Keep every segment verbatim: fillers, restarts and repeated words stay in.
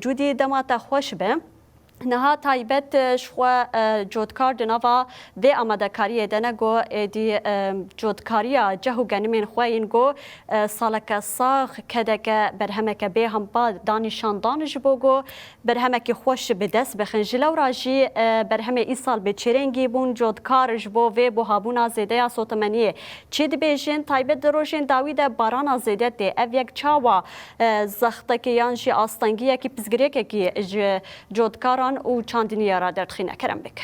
Dûdî dema te xweş be. Niha taybet, e, ji xwe, e, cotkar di nava vê amadekariyê de ne, ku êdî, e, cotkariya ceh û genimên xwe yên ku, e, saleke sax, kedeke, berhemeke bê hempa danîşan dan ji bo ku berhemekî xweş bi dest bixin. Ji lewra jî, e, berhemê îsal bi çêrengî bûn, cotkar ji bo vê buhabûna zêde ya sotemeniyê çi dibêjin? Taybet di rojên dawî de barana zêde tê. Ev yek çawa, e, zextekê yan jî astengiyekî, pirsgirêkekî ji cotkaran û çandiniya re derdixîne? Kerem bike.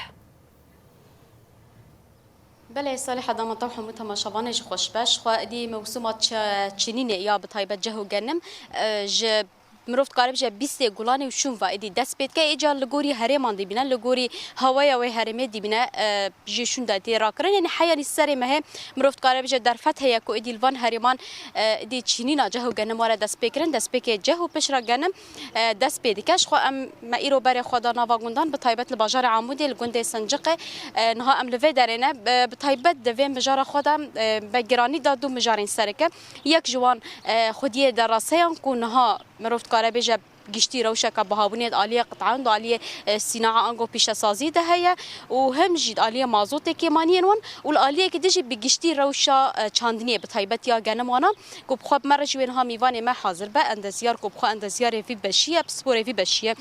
Belê, Salih, dema te û hemû temaşevanê jî xweş be. Ji xwe êdî mewsima çe-, çinînê ya bi taybet ceh û genim, e, ji mirov dikare bije bîstê Gulanê û şûn ve êdî dest pê dike. Êca li gorî herêman dibîne, li gorî hawaya wê herêmê dibîne, e, jê şûn de tê rakirin. Yanî heyanî serê mehê mirov dikare bije derfet heye ku êdî li van herêman, e, êdî çinîna ceh û genim were destpêkirin. Destpêkê ceh û piştre genim, e, dest pê dike. Ji xwe em, me îro berê xwe da nava gundan, bi taybet li bajarê Amûdê, li gundê Sinciqê. E, niha em li vê derê ne, e, bi taybet di vê mijara xwe de, e, me giranî da du mijarên sereke. Yek ji wan, e, xwediyê deraseyan ku niha mirov dikare bêje giştî rewşeke bihabûnê di aliyê qit'an, di aliyê, e, sînaa ango pîşesazî de heye û him jî di aliyê mazotê kêmaniyên wan û li aliyekî din jî bi giştî rewşa, e, çandiniyê bi taybet ya genim wana ku bi xwe bi me re jî wê niha mîvanê me hazir be, endezyar ku bi xwe endezyarê vî beşî ye, pisporê vî beşî ye.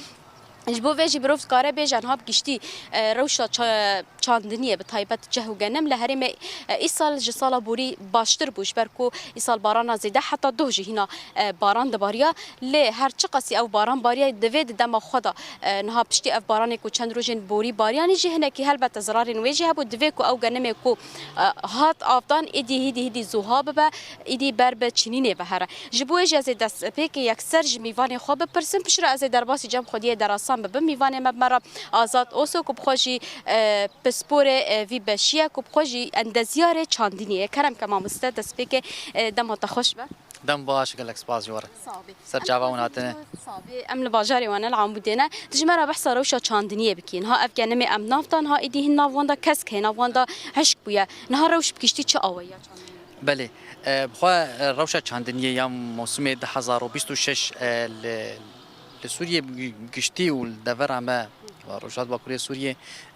Ji bo vê jî mirov dikare bêje niha bi giştî, e, rewşa ça-, çandiniyê bi taybet ceh û genim li herêmê, e, îsal ji sala borî baştir bû, ji ber ku îsal barana zêde heta doh jî hîna, e, baran dibariya. Lê her çiqasî ew baran bariya, di vê di dema xwe de, e, niha piştî ev baranê ku çend rojên borî bariyanî jî hinekî helbete zirarên wê jî hebû. Divê ku ew genimê ku, e, hat avdan êdî hîdî hîdî zûha bibe, êdî ber bi çinînê ve here. Ji bo wê jî ez ê destpêkê yekser ji mîvanê xwe bipirsim, piştre ez ê derbasî cem xwediyê derasan bibim. Mîvanê me bi me re Azad Oso ku bi xwe jî, e, pisporê, e, vî beşî ye, ku bi xwe jî endezyarê çandiniyê ye. Kerem ke mamoste, destpêkê, e, dema te xweş be. Dem baş, gelek spas ji we re. Sağ bî. Ser çava hûn hatine. Sağ bî. Em li bajarê we ne, li Amûdê ne. Tu ji me re behsa rewşa çandiniyê bikî. Niha ev genimê em nav dan, ha êdî hin nav wan de kesk heye, nav wan de hişk bûye. Niha rewş bi giştî çi awayî ya çandiniyê? Belê. E, bi xwe, e, rewşa çandiniyê ya mosûmê du hezar û bîst û şeş, e, li, li Sûriyê bi giştî û li devera me, Rojhilat Bakurê Sûriyê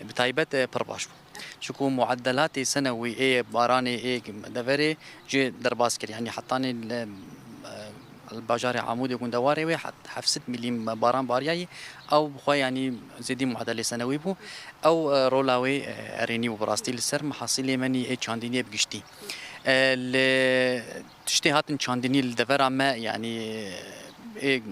bi taybet, e, pir baş bû. Çiku muedelatê senewî ê baranê ê deverê jê derbas kir. Yanî hetanî li, e, li bajarê Amûdê gundewarê wê het-, heft sed milîm baran bariyayî. Ew bi xwe yanî zêdî muedelê senewî bû. Ew, e, rola wê, e, erênî bû bi rastî li ser mehasîlê menî ê çandiniyê bi giştî. E, li tiştê hatin çandinî li devera me, yanî ê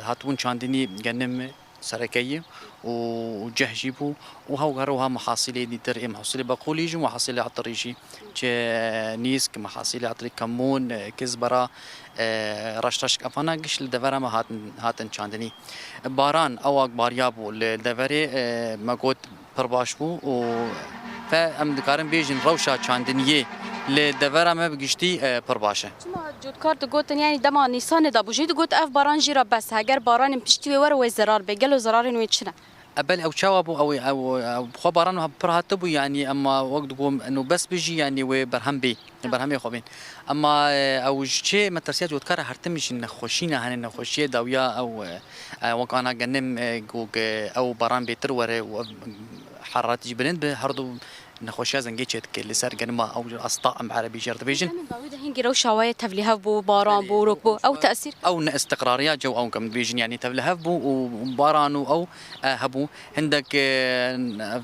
hatibûn çandinî genim, sereke yî û ceh jî bû û hew her wiha mehasîlê dîtir ê mehasîlê beqûlî jî, mehasîlê etirî jî, çi nîsk, mehasîlê etirî kemûn, kizbera, e, reşreşk, evana giş li devera me hatin, hatin çandinî. Baran ewa bariya bû li deverê, e, me got pir baş bû û fe em dikarin bêjin rewşa çandiniyê li devera me bi giştî, e, pir baş e. Çima cotkar digotin, yanî dema Nîsanê de bû jî digot ev baran jî re bes e, heger baranên piştî wê were wê zerar bê. Gelo zerarên wê çi ne? E, belê ew çawa bû? Ew, ew, ew bi xwe baran pir hatibû, yanî, ema wek digo eno bes bi jî, yanî wê berhem bê, berhemê xwe bên. Ema, e, ew ji çi metirsiya cotkar e, her tim jî nexweşî ne hene, nexweşiyê dawiya ew, e, e, wek ana genim, e, ku, ku ew baran bêtir were û ev heraret jî bilind bi, her du nexweşiya zengê çêdike li ser genima ew asta em erebî jê re dibêjin. Demên dawî de hingî rewşa we yê tevlîhev bû, baran bû, rok bû. Ew tesîr kir? Ew neistiqrariya cew ew em dibêjin, yanî tevlîhev bû û baran û ew, e, hebû. Hindek, e,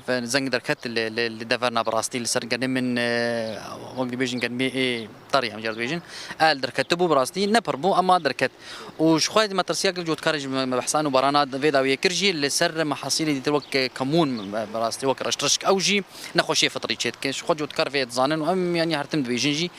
ev zeng derket li, li, li deverna bi rastî li ser genimên, e, wek dibêjin genimê ê terî em jê re dibêjin. E, derketibû bi rastî, ne pir bû, ema derket. Û ji xwe metirsiya gel cotkar e ji me, me behsa û barana vê dawiyê kir jî, li ser mehasîlê dîtir wek kemûn, bi rastî wek reştirşk, ew jî nexweşiyê fitrî çêdike. Ji xwe cotkar vê dizanin û em, yanî, her tim dibêjin jî,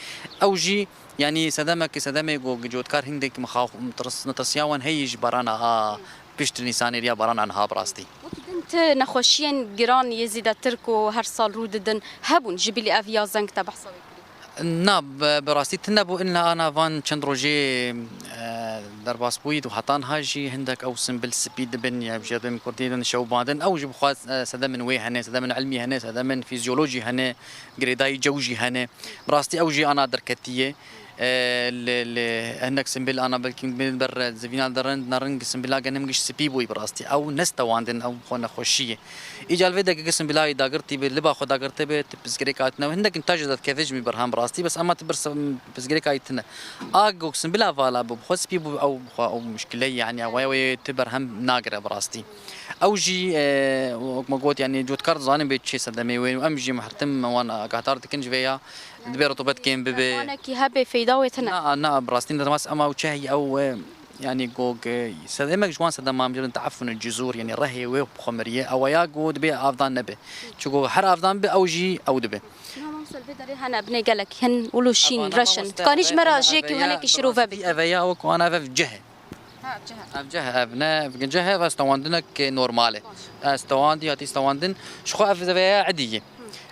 ew jî, yanî, sedemek, sedemê ku cotkar hindek mixa-, metirs-, metirsiya wan heye ji barana a pişt Nîsanê ya barana niha bi rastî. Wekî din ti nexweşiyên giran yê zêdetir ku her sal rû didin hebûn, ji bilî ev ya zeng te behsa wê kirî? Na, bi, bi rastî tune bû, illa ana van çend rojê, e, derbasbûyî û heta niha jî hindek ew simbil spî dibin, ya jê dibin kurdî din şewbandin. Ew jî bi xwe, e, sedemên wê hene, sedemên ilmî hene, sedemên fîzyolojî hene, girêdayî cew jî hene. Bi rastî ew jî ana derketî ye. E, li, li hinek simbil ana belkî min ber zivîna de rind, ne ring simbila genim giş spî bûyî bi rastî. Ew nestewandin, ew xwe nexweşî ye. Îca li vê deke simbila wî dagirtî bi, liba xwe dagirtê bi, tu pirsgirêka tune. Hinek intaj de dikeve ji min berhem bi rastî, bes ema tu pirs-, pirsgirêka wî tune. A go simbila vala bû, bi xwe spî bû, ew bi xwe ew muşkile ye, yanî ew wê tu berhem nagire bi rastî. Ew jî, e, wek me got, yanî cotkar dizanin bê çi sedemê wê û em jî muhtim wan agahdar dikin ji vê ya. Dibê rutubet kêm bibe. Dermanekî hebe feyda wê tine? Na, na, bi rastî ne demas ema ew çi heye ew, e, yanî go, e, sedemek ji wan sedema em jî teefun cizûr, yanî rehê wê bi xwe miriye. Ew ya go dibê avdan nebe. Çi go her avdan bi ew jî ew dibe. Niha mamoste li vê derê hene binê gelek hin û lu şîn, reş in. Dikanî ji me re jêkî û henekî şirove bikî. Ev ya wek wan ev, ev cih e. Ha, ev cih e. Ev cih e, ev ne, ev cih e, ev stewandinek normal e. Baş. Ez stewandî, hatî stewandin. Ji xwe ev, ev ya edî ye.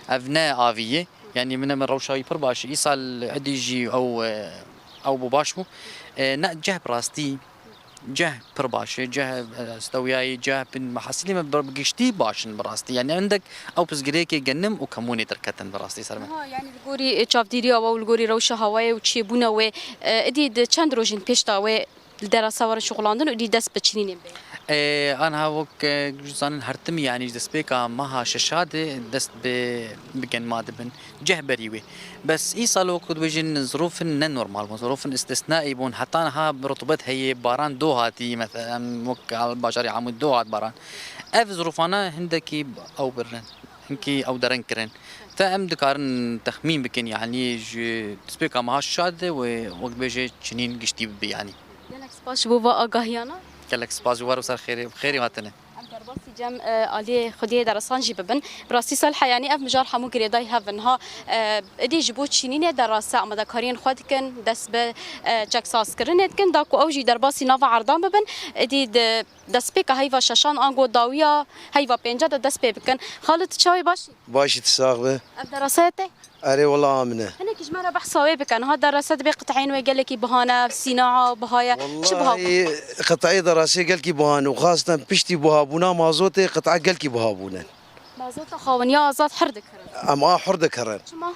Ev ne avî ye. Yanî min, min rewşa wî pir baş e. Îsal edî jî ew, e, ew bû baş bû. E, ne, cih bi rastî, cih pir baş e. Cih, e, stewiyayî, cih bin mehasilî me bi, bi giştî baş in bi rastî. Yanî hindek ew pirsgirêkê genim û kemûnê derketin bi rastî ser me. Ha, yanî li gorî, e, çavdîriya we û li gorî rewşa hewayê û çêbûna wê, e, edî di çend rojên pêş de wê li derasa were şixulandin û dî dest bi çinînên bê? Ê, anha wek, e, zanin her tim, yanî ji destpêka meha şeşa de dest bi, bi genma dibin. Ceh berî wê. Bes îsal wek ku dibêjin zirûfin ne normal bûn, zirûfin îstisnaî bûn. Heta niha rutubet heye, baran do hatî, mesela em wek al bajarê Amûd do hat baran. Ev zirûfana hindekî ew birine. Hinkî ew dereng kirin. Te em dikarin texmîn bikin, yanî ji destpêka meha şeşa de wê wek dibêje çinîn giştî bibe, yanî. Gelek spas ji bo va agahiyana. Gelek spas ji we re ser xêrê, bi xêrê hatine. Em derbasî cem, e, aliyê xwediyê derasan jî bibin. Bi rastî Salih, yanî ev mijar hemû girêdayî hev in. Ha, e, êdî ji bo çînînê derasa amadekariyên xwe dikin, dest bi, e, çeksazkirinê dikin, da ku ew jî derbasî nava erdan bibin. Êdî di destpêka heyva şeşan ango dawiya heyva pênca de dest pê bikin. Xalid, tu çawa yî, baş î? Baş î, tu sax be. Ev derasaya te? Erê, wela a min e. Hinekî ji me re behsa wê bike. Niha derasa dibê qiteyên wê gelekî biha ne, sînaa biha ye. Çi biha bû? Wellahî, qiteyê derasê gelkî biha ne û xasten piştî bihabûna mazotê qiteyê gelkî bihabûne. Mazota xawiniya azad hir dikirin. Em a hir dikirin. Çima?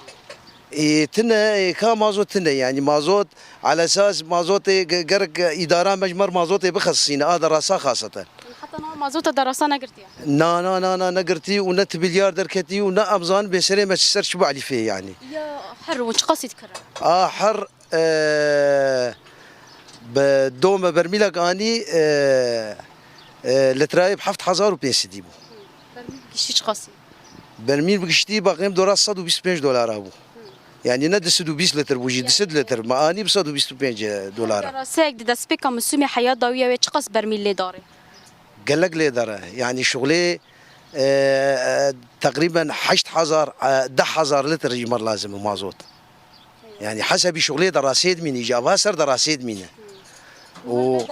Ê, tine, ê, ka mazot tine, yanî mazot, ala esas mazotê ge-, gerek îdara me ji me re mazotê bixesisîne, a derasa xaseten. Heta niha mazota derasa negirtiye? Na, na, na, na, negirtî û ne tibilyar derketî û ne em zanin bê serê me ser çi balîfê, yanî. Ya her û çiqasî dikirin? A her, e, bi do me bermîlek anî, e, e, litrayê bi heft hezar û pênc sedî bû. Bermîl bi giştî çiqasî? Bermîl bi giştî baqêm dora sed û bîst û pênc dolara bû. Yanî ne du sed û bîst litr bû jî, du sed litr. Me anî bi sed û bîst û pênc dolara. Deraseyek di destpêka misûmê heya dawiya wê çiqas bermîl lê dare? Gelek lê dare. Yanî şixulê, e, e, teqrîben heşt hezar, e, deh hezar litr ji me lazim e mazot. Yanî hesebî şixulê derasê dimînî, ji ava ser derasê dimîne. Û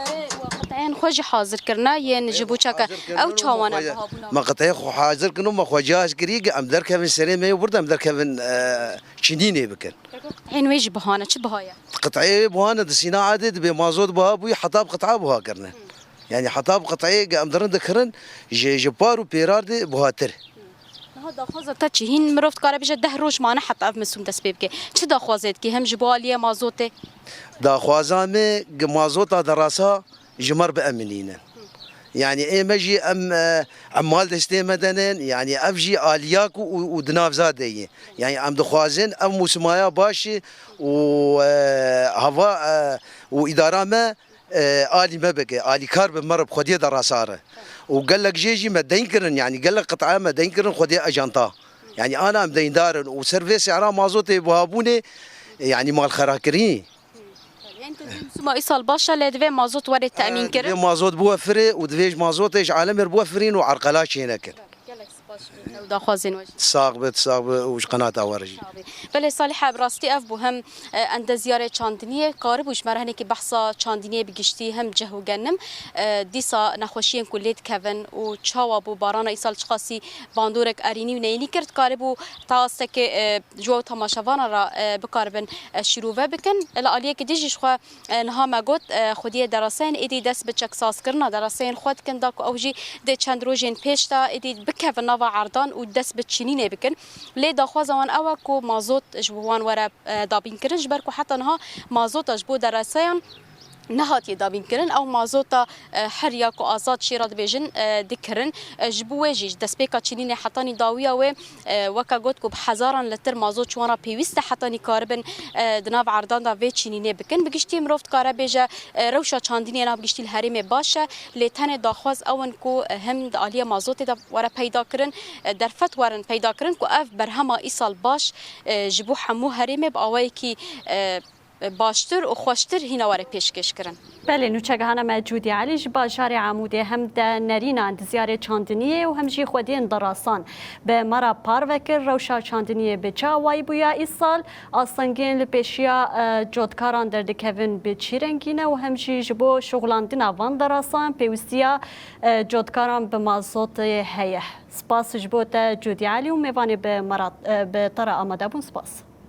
qiteyên xwe jî hazir kirine, yên ji bo çeke ew çawa ne biha bûna? Me qiteyê xwe hazir kirin û me xwe cihaz kirî, em derkevin serê me û burada em derkevin, e, çinînê bikin. Qiteyên wê jî biha ne, çi biha ye? Qiteyê wê biha ne, di sîna edê dibê mazot biha bûyî, heta bi qit'a biha kirine. Yanî heta bi qiteyê ge em dirin dikirin, ji, ji par û pêrar de buhatir. Niha daxwaza te çi? Hîn mirov dikare bêje deh roj mane heta ev misûm dest pê bike. Çi daxwazê dikî hem ji bo aliyê mazotê? Daxwaza me ge mazota derasa ji me re bieminînin. Yanî ê me jî em, e, em mal destê me denin, yanî ev jî aliya ku û, û di nav za de ye. Yanî em dixwazin ev mûsimaya baş û, e, hava, e, û îdara me e, alî me bike, alîkar be me re bi xwediyê derasa re. Û gelek jê jî me deyn kirin, yanî gelek qit'a me deyn kirin xwediyê ajanta. Yanî ana em deyndar in û ser vê sehra mazotê buhabûnê, e, yanî malxera kirî. Yanî tu dibê misûma îsal baş e, lê divê mazot were temîn kirin. Divê mazot biwefirê û divê ji mazotê ji alemê re biwefirîn û erqela çênekin. Gelek spas ji bo te û daxwazên we jî. Sax be, sax be û ji qenata we re jî. Sax be. Belê Salih e, bi rastî ev bû hem, e, endezyarê çandiniyê karibû ji me re hinekî behsa çandiniyê bi giştî hem ceh û genim, e, dîsa nexweşiyên ku lê dikevin û çawa bû barana îsal çiqasî bandorek erînî û neyînî kir, dikaribû ta astekê, e, ji we û temaşevanan re, e, bikaribin, e, şîrove bikin. Li aliyekî din jî ji xwe E, niha me got, e, xwediyê deraseyên êdî dest bi çeksazkirina deraseyên xwe dikin, da ku ew jî dê çend rojên pêş de êdî bikevin nava erdan û dest bi çînînê bikin. Lê daxwaza wan ew e ku mazot ji bo wan were, e, dabînkirin, ji ber ku heta niha mazota ji bo deresayan nehatiye dabînkirin. Ew mazota, e, her ya ku azad jê re dibêjin, e, dikirin. E, ji bo wê jî ji destpêka çînînê hetanî dawiya wê, e, weke got ku bi hezaran litir mazot ji wan re pêwîst e hetanî karibin, e, di nav erdan de vê çînînê bikin. Bi giştî mirov dikare bêje, e, rewşa çandiniyê nav giştî li herêmê baş e, lê tenê daxwaz ew in ku, e, him di aliyê mazotê de were peyda kirin, e, derfet werin peyda kirin ku ev berhema îsal baş, e, ji bo hemû herêmê bi awayekî, e, baştir û xweştir hîna were pêşkêş kirin. Belê, nûçegihana me Cûdî Elî ji bajarê Amûdê hem de nerîna endizyarê çandiniyê û hem jî xwediyên derasan bi me re parve kir. Rewşa çandiniyê bi çi awayî bûya îsal? Astengên li pêşiya, e, cotkaran derdikevin bi çi rengî ne û hem jî ji bo şixulandina van derasan pêwîstiya, e, cotkaran bi mazotê heye? Spas ji bo te Cûdî Elî û mêvanê bi me re, e, bi te re amade bûn. Spas.